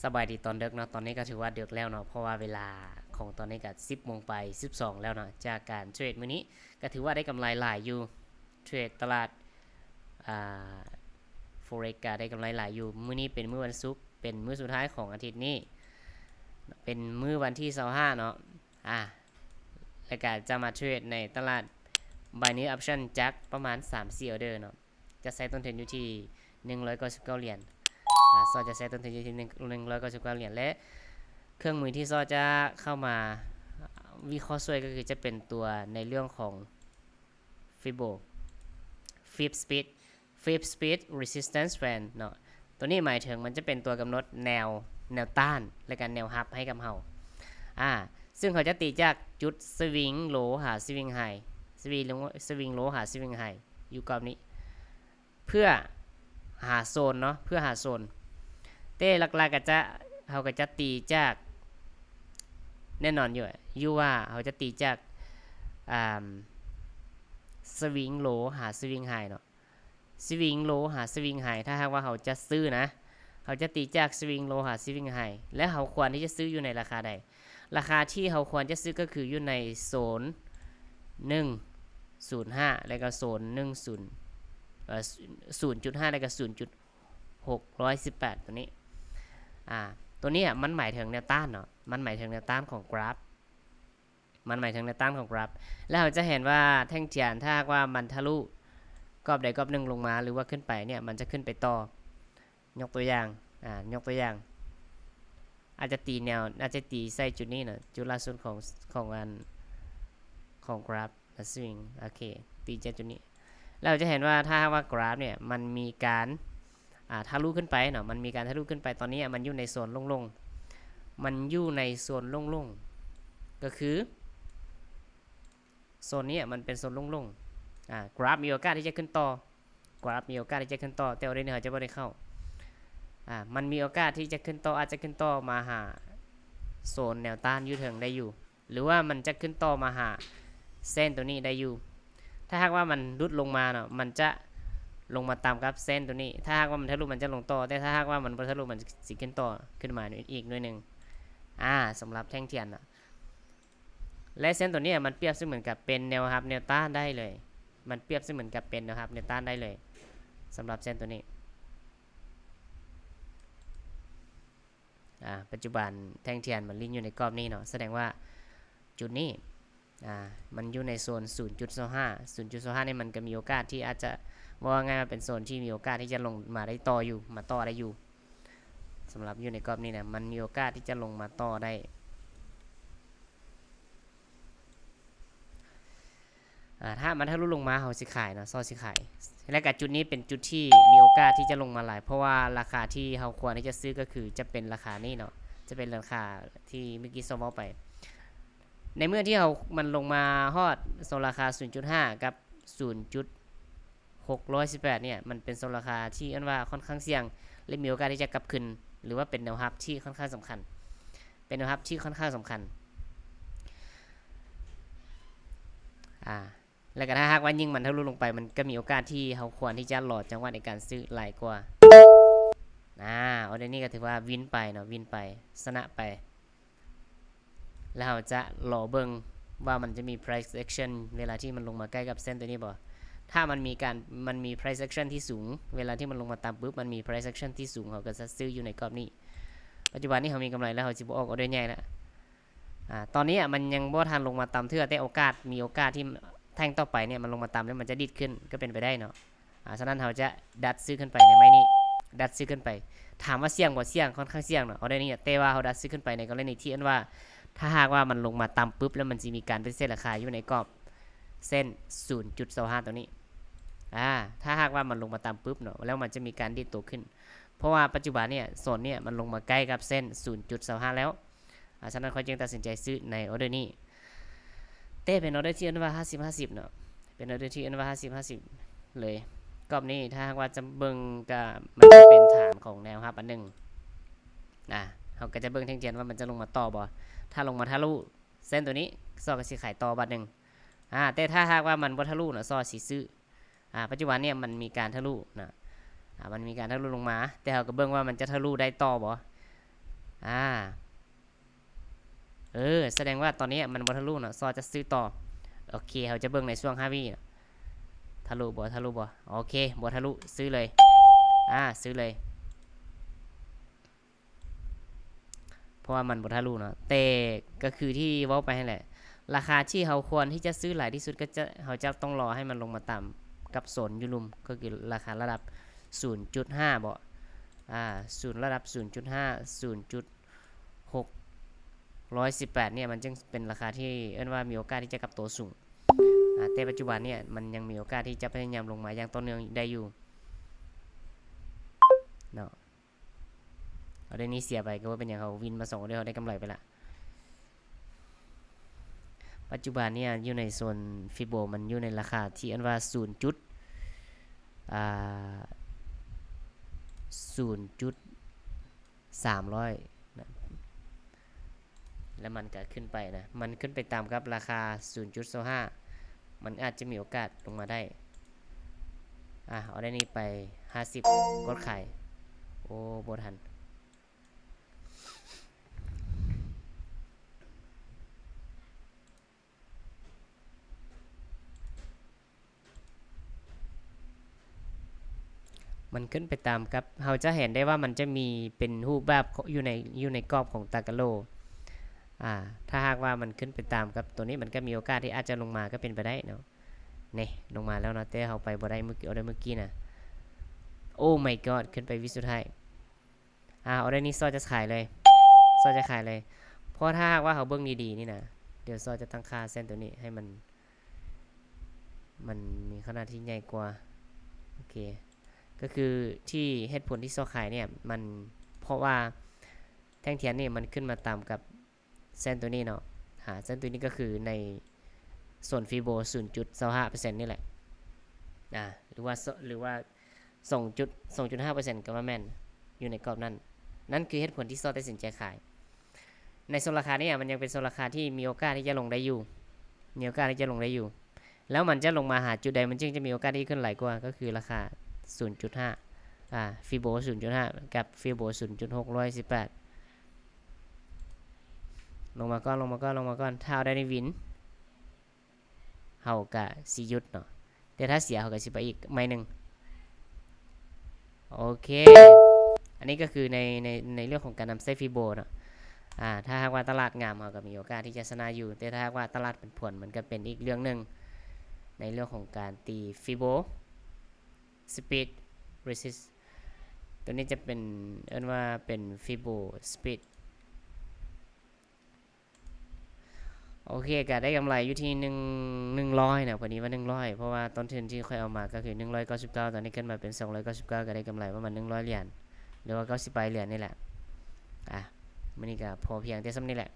ສະບາຍດີຕອນເດິກເນາະ, ຕອນນີ້ກໍຖືວ່າເດິກແລ້ວເນາະ ເພາະວ່າເວລາຂອງຕອນນີ້ກໍສິບໂມງໄປສິບສອງແລ້ວເນາະ. ຈາກການເທຣດມື້ນີ້ກໍຖືວ່າໄດ້ກຳໄລຫຼາຍຢູ່, ເທຣດຕະຫຼາດ ອ່າ Forex ກໍໄດ້ກຳໄລຫຼາຍຢູ່. ມື້ນີ້ເປັນມື້ວັນສຸກ, ເປັນມື້ສຸດທ້າຍຂອງອາທິດນີ້, ເປັນມື້ວັນທີຊາວຫ້າເນາະ. ອາ ແລ້ວກໍຈະມາເທຣດໃນຕະຫຼາດ Binary Option ຈັກປະມານສາມສີ່ອອເດີເນາະ. ຈະໃຊ້ຕົ້ນທຶນຢູ່ທີ່ໜຶ່ງຮ້ອຍເກົ້າສິບເກົ້າຫຼຽນ, ອາ ຊໍຈະໃຊ້ຕົ້ນທຶນຢູ່ທີ່ໜຶ່ງ ໜຶ່ງຮ້ອຍເກົ້າສິບເກົ້າຫຼຽນ ແລະ ເຄື່ອງມືທີ່ຊໍຈະເຂົ້າມາວິເຄາະຊ່ວຍກໍຄືຈະເປັນຕົວໃນເລື່ອງຂອງ Fibo Fib Speed Fib Speed Resistance Band ເນາະ. ຕົວນີ້ໝາຍເຖິງມັນຈະເປັນຕົວກຳນົດແນວ ແນວຕ້ານ ແລະ ກະແນວຮັບໃຫ້ກັບເຮົາ. ອາ ຊຶ່ງເຮົາຈະຕີຈາກຈຸດ Swing Low ຫາ Swing High Swing Low Swing Low ຫາ Swing High ຢູ່ກອບນີ້ ເພື່ອຫາໂຊນເນາະ, ເພື່ອຫາໂຊນ. ແຕ່ຫຼັກໆກໍຈະ ເຮົາກໍຈະຕີຈາກ ແນ່ນອນຢູ່ ຢູ່ວ່າເຮົາຈະຕີຈາກ ອ່າ Swing Low ຫາ Swing High ເນາະ. Swing Low ຫາ Swing High ຖ້າຫາກວ່າເຮົາຈະຊື້ນະ, ເຮົາຈະຕີຈາກ Swing Low ຫາ Swing High ແລະ ເຮົາຄວນທີ່ຈະຊື້ຢູ່ໃນລາຄາໃດ? ລາຄາທີ່ເຮົາຄວນຈະຊື້ກໍຄືຢູ່ໃນໂຊນໜຶ່ງສູນຫ້າ ແລະກໍໂຊນໜຶ່ງສູນ ເອີ ສູນຈຸດຫ້າ ແລະກໍສູນຈຸດຫົກຮ້ອຍສິບແປດ ຕົວນີ້. ອາ ຕົວນີ້ມັນໝາຍເຖິງແນວຕ້ານເນາະ, ມັນໝາຍເຖິງແນວຕ້ານຂອງກຣາຟ ມັນໝາຍເຖິງແນວຕ້ານຂອງກຣາຟ. ແລ້ວເຮົາຈະເຫັນວ່າແທ່ງທຽນ ຖ້າຫາກວ່າມັນທະລຸກອບໃດກອບໜຶ່ງລົງມາ ຫຼືວ່າຂຶ້ນໄປເນ່ຍ ມັນຈະຂຶ້ນໄປຕໍ່. ຍົກຕົວຢ່າງ ອາ ຍົກຕົວຢ່າງ ອາດຈະຕີແນວ ອາດຈະຕີໃສ່ຈຸດນີ້ເນາະ, ຈຸດລ່າສຸດຂອງ ຂອງອັນ ຂອງກຣາຟ ແລະ ສະວິງ. ໂອເຄ ຕີຈາກຈຸດນີ້ ແລ້ວຈະເຫັນວ່າ ຖ້າຫາກວ່າກຣາຟເນ່ຍ ມັນມີການ ອາ ທະລຸຂຶ້ນໄປເນາະ, ມັນມີການທະລຸຂຶ້ນໄປ. ຕອນນີ້ມັນຢູ່ໃນໂຊນໂລ່ງໆ, ມັນຢູ່ໃນໂຊນໂລ່ງໆ ກໍຄື ໂຊນນີ້ມັນເປັນໂຊນໂລ່ງໆ. ອາ ກຣາຟມີໂອກາດທີ່ຈະຂຶ້ນຕໍ່, ກຣາຟມີໂອກາດທີ່ຈະຂຶ້ນຕໍ່, ແຕ່ວ່າດຽວນີ້ເຮົາຈະບໍ່ໄດ້ເຂົ້າ. ອາ ມັນມີໂອກາດທີ່ຈະຂຶ້ນຕໍ່, ອາດຈະຂຶ້ນຕໍ່ມາຫາໂຊນແນວຕ້ານຢູ່ເທິງໄດ້ຢູ່, ຫຼືວ່າມັນຈະຂຶ້ນຕໍ່ມາຫາເສັ້ນຕົວນີ້ໄດ້ຢູ່. ຖ້າຫາກວ່າມັນຫຼຸດລົງມາເນາະ, ມັນຈະລົງມາຕ່ຳກັບເສັ້ນຕົວນີ້. ຖ້າຫາກວ່າມັນທະລຸ, ມັນຈະລົງຕໍ່, ແຕ່ຖ້າຫາກວ່າມັນບໍ່ທະລຸ, ມັນຊິຂຶ້ນຕໍ່ຂຶ້ນມາອີກໜ່ວຍໜຶ່ງ. ອາ ສຳລັບແທ່ງທຽນນະ ແລະ ເສັ້ນຕົວນີ້ມັນປຽບສະເໝືອນກັບເປັນແນວຮັບແນວຕ້ານໄດ້ເລີຍ, ມັນປຽບສະເໝືອນກັບເປັນແນວຮັບແນວຕ້ານໄດ້ເລີຍ ສຳລັບເສັ້ນຕົວນີ້. ອາ ປັດຈຸບັນແທ່ງທຽນມັນຫຼິ້ນຢູ່ໃນກອບນີ້ເນາະ, ສະແດງວ່າຈຸດນີ້ ອາ ມັນຢູ່ໃນໂຊນສູນຈຸດສອງຫ້າ, ສູນຈຸດສອງຫ້ານີ້ມັນກໍມີໂອກາດທີ່ອາດຈະ ເວົ້າງ່າຍວ່າເປັນໂຊນທີ່ມີໂອກາດທີ່ຈະລົງມາໄດ້ຕໍ່ຢູ່, ມາຕໍ່ໄດ້ຢູ່. ສຳລັບຢູ່ໃນກອບນີ້ນະ ມັນມີໂອກາດທີ່ຈະລົງມາຕໍ່ໄດ້. ອາ ຖ້າມັນທະລຸລົງມາ ເຮົາຊິຂາຍເນາະ, ຊໍຊິຂາຍ. ແລະກະຈຸດນີ້ເປັນຈຸດທີ່ມີໂອກາດທີ່ຈະລົງມາຫຼາຍ, ເພາະວ່າລາຄາທີ່ເຮົາຄວນທີ່ຈະຊື້ກໍຄືຈະເປັນລາຄານີ້ເນາະ, ຈະເປັນລາຄາທີ່ເມື່ອກີ້ຊໍເວົ້າໄປ. ໃນເມື່ອທີ່ເຮົາ ມັນລົງມາຮອດໂຊນລາຄາສູນຈຸດຫ້າກັບສູນຈຸດຫົກຮ້ອຍສິບແປດເນ່ຍ ມັນເປັນໂຊນລາຄາທີ່ເອີ້ນວ່າຂ້ອນຂ້າງສ່ຽງ ແລະ ມີໂອກາດທີ່ຈະກັບຄືນ ຫຼືວ່າເປັນແນວຮັບທີ່ຂ້ອນຂ້າງສຳຄັນ, ເປັນແນວຮັບທີ່ຂ້ອນຂ້າງສຳຄັນ. ອາ ແລະກະຖ້າຫາກວ່າຍິ່ງມັນທະລຸລົງໄປ ມັນກະມີໂອກາດທີ່ເຮົາຄວນທີ່ຈະລໍຈັງຫວະໃນການຊື້ຫຼາຍກວ່າ. ອາ ອໍເດີນີ້ກະຖືວ່າວິນໄປເນາະ, ວິນໄປ ຊະນະໄປ. ແລ້ວເຮົາຈະລໍເບິ່ງວ່າມັນຈະມີ price action ເວລາທີ່ມັນລົງມາໃກ້ກັບເສັ້ນຕົວນີ້ບໍ່. ຖ້າມັນມີການ ມັນມີ price action ທີ່ສູງ, ເວລາທີ່ມັນລົງມາຕ່ຳປຶບ ມັນມີ price action ທີ່ສູງ, ເຮົາກໍຈະຊື້ຢູ່ໃນກອບນີ້. ປັດຈຸບັນນີ້ເຮົາມີກຳໄລແລ້ວ, ເຮົາຊິບໍ່ອອກອໍເດີໃຫຍ່ລະ. ອາ ຕອນນີ້ມັນຍັງບໍ່ທັນລົງມາຕ່ຳເທື່ອ, ແຕ່ໂອກາດ ມີໂອກາດທີ່ແທ່ງຕໍ່ໄປເນ່ຍ ມັນລົງມາຕ່ຳແລ້ວ ມັນຈະດີດຂຶ້ນ ກໍເປັນໄປໄດ້ເນາະ. ອາ ສະນັ້ນເຮົາຈະດັດຊື້ຂຶ້ນໄປໃນໄມ້ນີ້, ດັດຊື້ຂຶ້ນໄປ. ຖາມວ່າສ່ຽງບໍ່? ສ່ຽງ, ຂ້ອນຂ້າງສ່ຽງເນາະ ອໍເດີນີ້. ແຕ່ວ່າເຮົາດັດຊື້ຂຶ້ນໄປໃນກໍລະນີທີ່ເອີ້ນວ່າ ຖ້າຫາກວ່າມັນລົງມາຕ່ຳປຶບ ແລ້ວມັນຊິມີການປະຕິເສດລາຄາຢູ່ໃນກອບເສັ້ນສູນຈຸດສອງຫ້າຕົວນີ້. ອາ ຖ້າຫາກວ່າມັນລົງມາຕ່ຳປຶບເນາະ ແລ້ວມັນຈະມີການດີດໂຕຂຶ້ນ, ເພາະວ່າປັດຈຸບັນເນ່ຍ ໂຊນເນ່ຍ ມັນລົງມາໃກ້ກັບເສັ້ນສູນຈຸດສອງຫ້າແລ້ວ. ອາ ສະນັ້ນຂ້ອຍຈຶ່ງຕັດສິນໃຈຊື້ໃນອໍເດີນີ້. ແຕ່ເປັນອໍເດີທີ່ເອີ້ນວ່າຫ້າສິບຫ້າສິບເນາະ, ເປັນອໍເດີທີ່ເອີ້ນວ່າຫ້າສິບຫ້າສິບເລີຍ. ກອບນີ້ຖ້າຫາກວ່າຈະເບິ່ງ ກະມັນຈະເປັນຖານຂອງແນວຮັບອັນໜຶ່ງ. ອາ ເຮົາກະຈະເບິ່ງແທ່ງທຽນວ່າມັນຈະລົງມາຕໍ່ບໍ່. ຖ້າລົງມາທະລຸເສັ້ນຕົວນີ້ ຊໍກະຊິຂາຍຕໍ່ບາດໜຶ່ງ. ອາ ແຕ່ຖ້າຫາກວ່າມັນບໍ່ທະລຸເນາະ ຊໍຊິຊື້. ອາ ປັດຈຸບັນເນ່ຍມັນມີການທະລຸນະ, ອາ ມັນມີການທະລຸລົງມາ, ແຕ່ເຮົາກໍເບິ່ງວ່າມັນຈະທະລຸໄດ້ຕໍ່ບໍ່. ອາ ເອີ ສະແດງວ່າຕອນນີ້ມັນບໍ່ທະລຸເນາະ ຊໍຈະຊື້ຕໍ່. ໂອເຄ ເຮົາຈະເບິ່ງໃນຊ່ວງຫ້າວິເນາະ ທະລຸບໍ່ ທະລຸບໍ່? ໂອເຄ ບໍ່ທະລຸ ຊື້ເລີຍ ອາ ຊື້ເລີຍ ເພາະວ່າມັນບໍ່ທະລຸເນາະ. ແຕ່ກໍຄືທີ່ເວົ້າໄປຫັ້ນແຫຼະ ລາຄາທີ່ເຮົາຄວນທີ່ຈະຊື້ຫຼາຍທີ່ສຸດ ກໍຈະ ເຮົາຈະຕ້ອງລໍໃຫ້ມັນລົງມາຕາມກັບໂຊນຢູ່ລຸ່ມ ກໍຄືລາຄາລະດັບສູນຈຸດຫ້າເບາະ ອາ ສູນ ລະດັບສູນຈຸດຫ້າ ສູນຈຸດຫົກ ຮ້ອຍສິບແປດ ເນີ້ຍ ມັນຈຶ່ງເປັນລາຄາທີ່ເອີ້ນວ່າມີໂອກາດທີ່ຈະກັບໂຕສູງ. ອາ ແຕ່ປັດຈຸບັນເນີ້ຍ ມັນຍັງມີໂອກາດທີ່ຈະພະຍາຍາມລົງມາຢ່າງຕໍ່ເນື່ອງໄດ້ຢູ່ເນາະ. ເອົາ ໄດ້ນີ້ເສຍໄປກໍບໍ່ເປັນຫຍັງ ເຮົາວິນມາສອງອໍເດີ ເຮົາໄດ້ກຳໄລໄປລະ. ປັດຈຸບັນເນີ້ຍ ຢູ່ໃນໂຊນ Fibo ມັນຢູ່ໃນລາຄາທີ່ເອີ້ນວ່າສູນຈຸດ ອາ ສູນຈຸດສາມຮ້ອຍນະ ແລ້ວມັນກໍຂຶ້ນໄປນະ ມັນຂຶ້ນໄປຕາມກັບລາຄາສູນຈຸດສອງຫ້າ ມັນອາດຈະມີໂອກາດລົງມາໄດ້. ອາ ເອົາໄດ້ນີ້ໄປຫ້າສິບ ກົດຂາຍ ໂອ້ ບໍ່ທັນ. ມັນຂຶ້ນໄປຕາມກັບ ເຮົາຈະເຫັນໄດ້ວ່າມັນຈະມີເປັນຮູບແບບ ຢູ່ໃນ ຢູ່ໃນກອບຂອງຕາກະໂຫຼ. ອາ ຖ້າຫາກວ່າມັນຂຶ້ນໄປຕາມກັບຕົວນີ້ ມັນກໍມີໂອກາດທີ່ອາດຈະລົງມາກໍເປັນໄປໄດ້ເນາະ. ນີ້ ລົງມາແລ້ວເນາະ ແຕ່ເຮົາໄປບໍ່ໄດ້ມື້ກີ້ ເອົາໄດ້ມື້ກີ້ນະ. Oh my god ຂຶ້ນໄປວິສຸດທ້າຍ. ອາ ອໍເດີນີ້ຊໍຈະຂາຍເລີຍ ຊໍຈະຂາຍເລີຍ ເພາະຖ້າຫາກວ່າເຮົາເບິ່ງດີໆນີ້ນະ ດຽວຊໍຈະຕັ້ງຄ່າເສັ້ນໂຕນີ້ໃຫ້ມັນ ມັນມີຂະໜາດທີ່ໃຫຍ່ກວ່າ. ໂອເຄ ກໍຄືທີ່ເຫດຜົນທີ່ຊໍຂາຍເນີ້ຍ ມັນ ເພາະວ່າແທ່ງທຽນນີ້ມັນຂຶ້ນມາຕາມກັບ ເສັ້ນໂຕນີ້ເນາະ ອາ ເສັ້ນໂຕນີ້ກໍຄືໃນໂຊນ Fibo ສູນຈຸດສອງຫ້າເປີເຊັນນີ້ແຫຼະ ອາ ຫຼືວ່າ ຫຼືວ່າສອງຈຸດ ສອງຈຸດຫ້າເປີເຊັນກໍວ່າແມ່ນ ຢູ່ໃນກອບນັ້ນ. ນັ້ນຄືເຫດຜົນທີ່ຊໍຕັດສິນໃຈຂາຍ. ໃນໂຊນລາຄານີ້ມັນຍັງເປັນໂຊນລາຄາທີ່ມີໂອກາດທີ່ຈະລົງໄດ້ຢູ່ ມີໂອກາດທີ່ຈະລົງໄດ້ຢູ່. ແລ້ວມັນຈະລົງມາຫາຈຸດໃດ ມັນຈຶ່ງຈະມີໂອກາດທີ່ຂຶ້ນຫຼາຍກວ່າ ກໍຄືລາຄາສູນຈຸດຫ້າ ອາ Fibo ສູນຈຸດຫ້າ ກັບ Fibo ສູນຈຸດຫົກ ຮ້ອຍສິບແປດ. ລົງມາກ່ອນ ລົງມາກ່ອນ ລົງມາກ່ອນ. ຖ້າເຮົາໄດ້ໃນວິນ ເຮົາກະຊິຢຸດເນາະ ແຕ່ຖ້າເສຍເຮົາກະຊິໄປອີກໄມ້ໜຶ່ງ. ໂອເຄ ອັນນີ້ກໍຄືໃນ ໃນ ໃນເລື່ອງຂອງການນຳໃຊ້ Fibo ເນາະ. ອາ ຖ້າຫາກວ່າຕະຫຼາດງາມ ເຮົາກໍມີໂອກາດທີ່ຈະຊະນະຢູ່ ແຕ່ຖ້າຫາກວ່າຕະຫຼາດຜັນຜວນ ມັນກໍເປັນອີກເລື່ອງໜຶ່ງ ໃນເລື່ອງຂອງການຕີ Fibo Speed Resist. ຕົວນີ້ຈະເປັນ ເອີ້ນວ່າເປັນ Fibo Speed. ໂອເຄ ກໍໄດ້ກຳໄລຢູ່ທີ່ໜຶ່ງ ໜຶ່ງຮ້ອຍນະ ພໍດີວ່າໜຶ່ງຮ້ອຍ ເພາະວ່າຕົ້ນທຶນທີ່ຂ້ອຍເອົາມາກໍຄືໜຶ່ງຮ້ອຍເກົ້າສິບເກົ້າ ຕອນນີ້ຂຶ້ນມາເປັນສອງຮ້ອຍເກົ້າສິບເກົ້າ ກໍໄດ້ກຳໄລປະມານໜຶ່ງຮ້ອຍຫຼຽນ ຫຼືວ່າເກົ້າສິບປາຍຫຼຽນນີ້ແຫຼະ. ອາ ມື້ນີ້ກໍພໍພຽງແຕ່ສ່ຳນີ້ແຫຼະ.